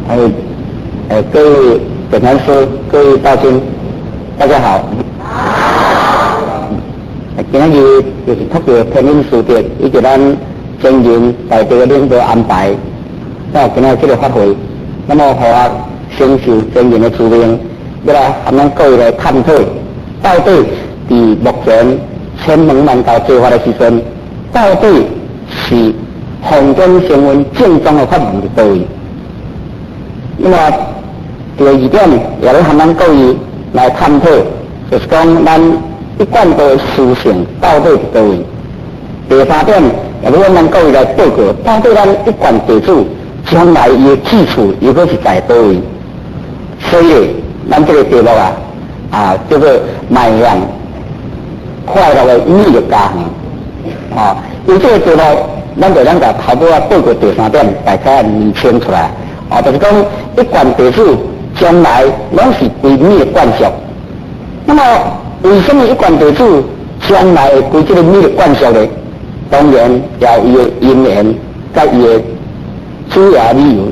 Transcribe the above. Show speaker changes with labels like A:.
A: 哎，哎，各位本壇師、各位道親，大家好。好。今仔日就是透過天恩師德以及咱前人大德的領導安排，到今仔日這個法會，那麼予我承受前人的使命，欲來和咱各位來探討，到底佇目前千門萬教做法的時陣，到底是奉經聲聞正宗的法門佇佗位？那麼第二點，也欲和咱各位來探討，就是講咱一貫的思想到底佇佗位？第三點，也欲向咱各位來報告，到底咱一貫弟子將來伊的去處又閣是在佗位？所以，咱這個題目啊，啊叫做邁向快樂的美樂家園。啊，有這個題目，咱就咱共頭拄仔報告第三點，大概釐清出來。啊，就是講一貫弟子將來攏是歸美的慣俗。那麼，為什麼一貫弟子將來會歸這個美的慣俗呢？當然，也有伊的因緣，佮伊的主要理由。